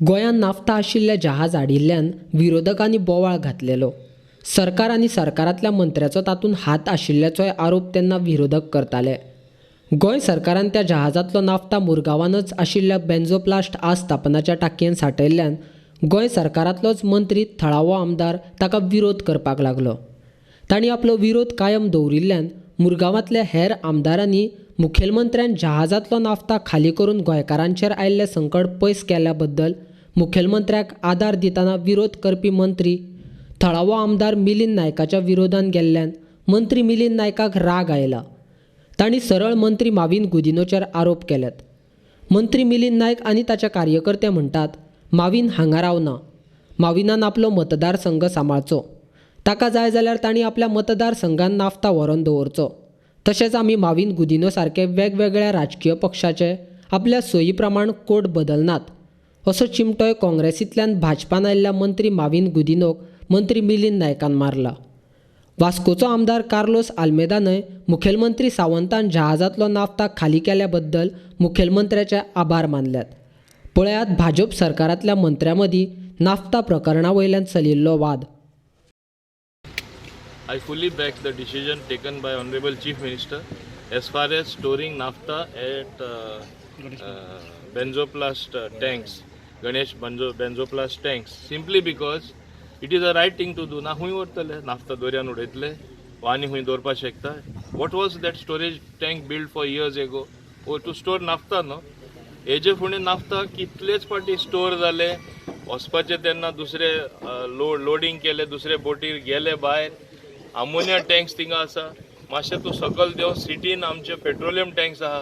गोंयांत नाफ्ता आशिल्लें जहाज हाडिल्ल्यान विरोधकांनी बोवाळ घातलेलो. सरकार आनी सरकारांतल्या मंत्र्याचो तातूंत हात आशिल्ल्याचोय आरोप तेन्ना विरोधक करताले. गोंय सरकारान त्या जहाजांतलो नाफ्ता मुरगांवानच आशिल्ल्या बेंझोप्लास्ट आस्थापनाच्या टांकयेन सांठयल्ल्यान गोंय सरकारांतलोच मंत्री, थळावो आमदार ताका विरोध करपाक लागलो. तांणी आपलो विरोध कायम दवरिल्ल्यान मुरगांवांतल्या हेर आमदारांनी मुखेलमंत्र्यान जहाजांतलो नाफ्ता खाली करून गोंयकारांचेर आयिल्लें संकट पयस केल्या बद्दल मुखेलमंत्र्याक आदार दितना विरोध करपी मंत्री, थळावो आमदार मिलिंद नायकाच्या विरोधान गेल्ल्यान मंत्री मिलिंद नायकाक राग आयला. तांणी सरळ मंत्री माविन गुदिनोचेर आरोप केल्यात. मंत्री मिलिंद नायक आनी ताचे कार्यकर्ते म्हणटात, माविन हांगा रावना, माविनान आपलो मतदारसंघ सांबाळचो, ताका जाय जाल्यार तांणी आपल्या मतदारसंघान नाफ्ता व्हरोन दवरचो. तशेंच आमी माविन गुदिनो सारके वेगवेगळ्या राजकीय पक्षाचे आपल्या सोयी प्रमाण कोट बदलनात, असो चिमटोय काँग्रेसींतल्यान भाजपान आयिल्ल्या मंत्री माविन गुदिनोक मंत्री मिलिंद नायकान मारला. वास्कोचो आमदार कार्लोस आल्मेदानय मुखेलमंत्री सावंतान जहाजांतलो नाफ्ता खाली केल्या बद्दल मुखेलमंत्र्याचे आभार मानल्यात. पळयात भाजप सरकारांतल्या मंत्र्यां मदीं नाफ्ता प्रकरणा वयल्यान चलिल्लो वाद. I fully back the decision taken by Honorable Chief Minister as far as storing naphtha at Benzoplast tanks, Ganesh Benzoplast tanks, simply because it is a right thing to do. ना खूंय व्हरतले naphtha, दर्यान उडयतले वा आनी खूंय दवरपाक शकता? What was that storage tank build for years ago? Oh, to store naphtha, न्हू? हेजे फुडें नाफ्ता कितलेच फावटी स्टोर जाले, वचपाचे तेन्ना दुसरे लोडींग केले, दुसरे बोटीर गेले भायर. अमोनिया टँक्स थिंगा आसा. मातशें तूं सकल देंव, सिटीन आमचे पेट्रोलियम टँक्स आहा.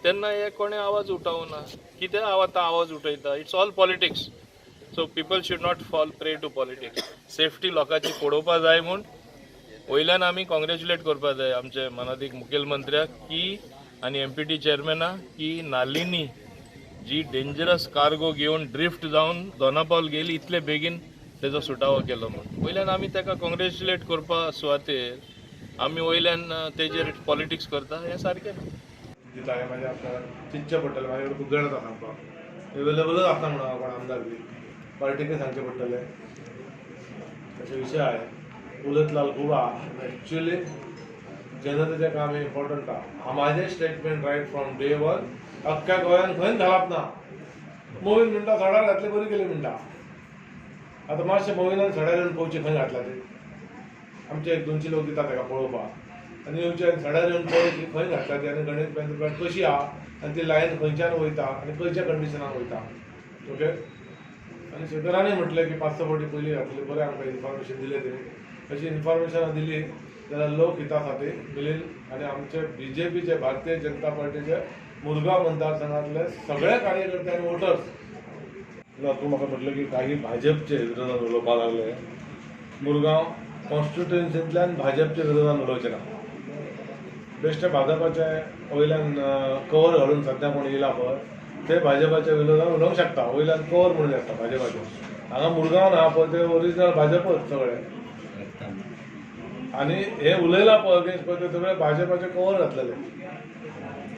तेन्ना हे कोणें आवाज उठावना. कितें आतां आवाज उठयता? It's all politics, so people should not fall prey to politics. Safety लोकांची पळोवपा जाय म्हूण वयल्यान आमी कॉंग्रेच्युलेट करपा जाय आमचे मानादीक मुखेलमंत्र्याक की आनी एमपीटी चेअरमॅनाक की नालिनी जी डेंजरस कार्गो घेवन ड्रिफ्ट जावन दोनापावल गेली, इतले बेगीन तेजो सुटावो केलो म्हूण. वयल्यान आमी ताका कॉंग्रेच्युलेट करपा सुवातेर आमी वयल्यान तेजेर पॉलिटिक्स करता, हें सारकें न्हू. दिता हें म्हाजें आपल्याक चिंतचें पडटलें. म्हाजे कडेन खूब जाण आसा सांगपाक, एवेलेबलच आसना म्हणून कोण आमदार बी पार्टीकय सांगचें पडटलें. तशे विशय आहे, उलयत लाल खूब आहा. एक्चुअली जनतेचें काम हें इम्पॉर्टंट आहा. म्हाजें statement right from day one, अख्ख्या गोंयान खंयच घालप ना. मोवीन म्हणटा सडार घातली, बरी केली म्हणटा. आतां मातशें मोविनान सड्यार येवन पळोवचें खंय घातला ते. आमचे एक दोनशे लोक दिता ताका पळोवपाक आनी येवचे आनी सड्यार येवन पळोवची खंय घातला ती आनी गणेश बेंजो कशी आहा आनी ती लायन खंयच्यान वयता आनी खंयच्या कंडिशनान वयता. ओके, आनी शेखरानय म्हटलें की पांच स फावटी पयलीं घातली, बरें आमकां इन्फॉर्मेशन दिलें तेणी. अशी इन्फॉर्मेशन दिली जाल्यार लोक हिता खातीर मिलिंद आनी आमचे बीजेपीचे, भारतीय जनता पार्टीचे मुरगांव मतदारसंघातले सगळे कार्यकर्ते आनी वोटर्स ना. तूं म्हाका म्हटलें की काही भाजपचे विरोधात उलोवपाक लागले. मुरगांव कॉन्स्टिट्युएन्सींतल्यान भाजपच्या विरोधात उलोवचें ना. बेश्टे भाजपाचे वयल्यान कवर घालून सद्या कोण येयला पळय, ते भाजपाच्या विरोधात उलोवंक शकता, वयल्यान कवर म्हणून शकता भाजपाचे. हांगा मुरगांव आहा पळय, ते ओरिजिनल भाजपच सगळे आनी हे उलयला पळय अगेन्स्ट पळय, ते सगळे भाजपाचे कवर घातलेले.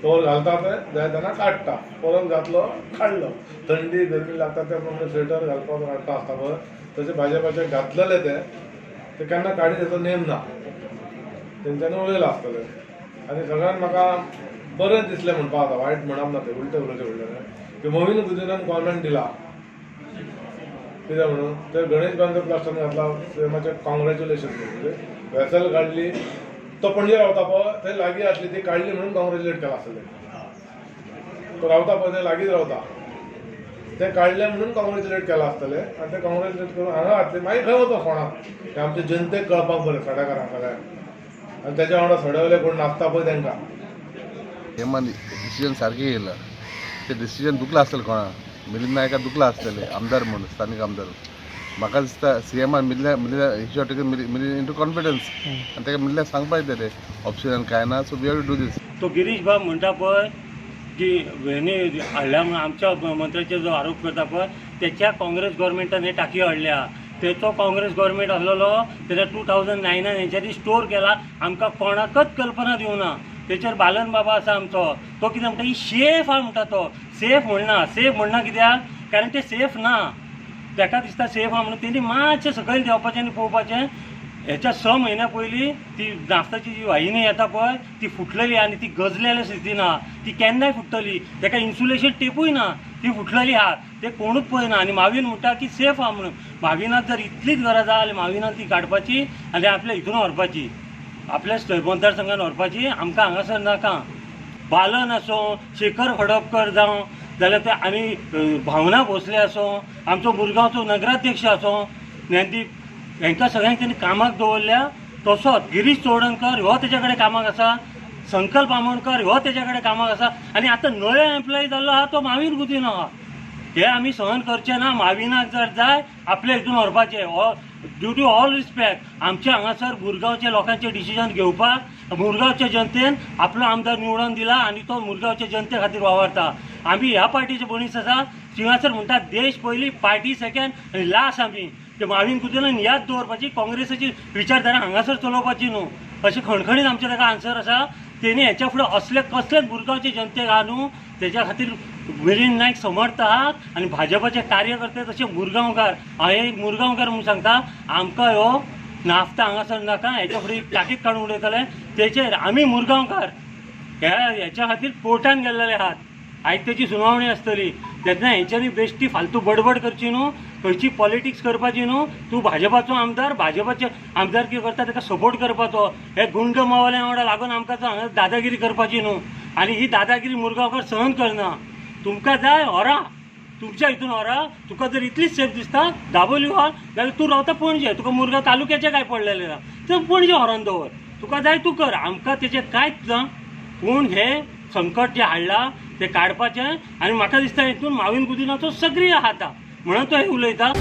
कवर घालता ते, जाय तेन्ना काडटा, परत घातलो, काडलो. थंडी गरमी लागता ते प्रमाणे स्वेटर घालपाक काडटा आसता पळय, तशें भाजपाचे घातलेले ते ते केन्ना काडी तेचो नेम ना. तेंच्यांनी उलयलां आसतलें आनी सगळ्यान म्हाका बरें दिसलें म्हणपाक. आतां वायट म्हणप ना, ते उलटें उलोवचें पडलें की मोविन गुदिनान कॉमेंट दिला कितें म्हणून, ते गणेश बेंजोप्लास्टान घातला सीएमाचें कॉंग्रेच्युलेशन. म्हणजे वेसल काडली, तो पणजे रावता पळय, थंय लागीं आसली, ती काडली म्हणून कॉंग्रेच्युलेट केलां आसतलें. तो रावता पळय थंय लागींच रावता, ते काडले म्हणून कॉंग्रेच्युलेट केलां आसतलें. आनी ते कॉंग्रेच्युलेट करून हांगा घातले, मागीर खंय वता फोंडाक, ते आमच्या जनतेक कळपाक बरें, सड्याकारांक सगळ्यांक आनी तेच्या वांगडा सड्यावयले कोण नाचता पळय तेंकां. हेमान डिसिजन सारकें येयलां. ते डिसिजन दुखलां आसतलें कोणा, मिलिंद नायका दुखलां आसतलें आमदार म्हणून, स्थानीक आमदार. म्हाका दिसता सीएमान Milinda Milinda he should taken Milind into confidence आनी ताका मिलिंदाक सांगपाक जाय तें ऑप्शन काय ना, so we have to do this. तो गिरीश बाब म्हणटा पळय की हेणी हाडल्या म्हणून आमच्या मंत्र्याचेर जो आरोप करता पळय, तेच्या काँग्रेस गव्हर्मेंटान हे टाकी हाडल्या. तेचो काँग्रेस गव्हर्मेंट आसलेलो तेन्ना 2009न हेंच्यांनी स्टोर केला, आमकां कोणाकच कल्पना दिवना. तेचेर बालन बाबा आसा आमचो, तो कितें म्हणटा, ही सेफ आहा म्हणटा. तो सेफ म्हणना, सेफ म्हणना कित्याक? कारण ते सेफ ना. ताका दिसता सेफ आहा म्हणून तेणी मातशें सकयल देंवपाचें आनी पळोवपाचें. हेच्या 6 म्हयन्या पयलीं ती नाफ्ताची जी वाहिनी येता पळय ती फुटलेली आनी ती गजलेल्या स्थितीन आहा, ती केन्नाय फुट्टली. ताका इन्सुलेशन टेपूय ना, ती फुटलेली आहा, ते कोणूच पळयना. आनी मावीन म्हणटा की सेफ आहा म्हणून. माविनाक जर इतलीच गरज आहा जाल्यार माविनान ती काडपाची आनी आपल्या हितून व्हरपाची, आपल्या मतदारसंघान व्हरपाची. आमकां हांगासर नाका. बालन आसूं, शेखर खडपकर जावं, जाल्यार ते आनी भावना भोसले आसूं, आमचो मुरगांवचो नगराध्यक्ष आसूं ज्ञानदीप, हेंकां सगळ्यांक तेणी कामाक दवरल्या. तसोच गिरीश चोडणकर हो तेच्या कडेन कामाक आसा, संकल्प आमोणकर हो तेच्या कडेन कामाक आसा, आनी आतां नवे एम्प्लॉई जाल्लो आहा तो मावीन गुदिन्हो आहा. हे आमी सहन करचे ना. माविनाक जर जाय आपल्या हितून व्हरपाचें. ड्यू टू ऑल रिस्पेक्ट, आमच्या हांगासर मुरगांवच्या लोकांचे डिसिजन घेवपाक मुरगांवच्या जनतेन आपलो आमदार निवडून दिला आनी तो मुरगांवच्या जनते खातीर वावरता. आमी ह्या पार्टीचे मनीस आसा. थिंगासर म्हणटा देश पयली, पार्टी सेकंड आनी लास्ट आमी. ते मावीन कुदिन्होन याद दवरपाची, काँग्रेसाची विचारधारा हांगासर चलोवपाची न्हू, अशें खणखणीत आमचें ताका आन्सर आसा. तेणी हेच्या फुडें असले कसलेच मुरगांवचे जनतेक आहा न्हू, तेच्या खातीर मिलिंद नायक समर्थ आहात आनी भाजपाचे कार्यकर्ते तशे मुरगांवकार. हांव एक मुरगांवकार म्हणून सांगता, आमकां ह्यो नाफ्ता हांगासर नाका. हेच्या फुडें टाकीत काडून उडयतले. तेचेर आमी मुरगांवकार ह्या हेच्या खातीर कोर्टान गेल्लेले आहात. आयज तेची सुनावणी आसतली तेन्ना हेंच्यांनी बेश्टी फालतू बडबड करची न्हू, खंयची पॉलिटिक्स करपाची न्हू. तूं भाजपाचो आमदार, भाजपाचे आमदारकी करता ताका सपोर्ट करपाचो. हे गुंड मावल्या वांगडा लागून आमकां हांगा दादागिरी करपाची न्हू. आनी ही दादागिरी मुरगांवकार सहन करना. तुमकां जाय व्हरा, तुमच्या हितून व्हरा. तुका जर इतलीच सेफ दिसता दाबोली व्हर, जाल्यार तूं रावता पणजे, तुका मुरगांव तालुक्याचें कांय पडलेलें ना, तर पणजे व्हरोन दवर. तुका जाय तूं कर, आमकां तेचें कांयच ना. पूण हें संकट जें हाडलां तें काडपाचें. आनी म्हाका दिसता हितून मावीन गुदिन्होचो सक्रीय हात आहा म्हणून तो हें उलयता.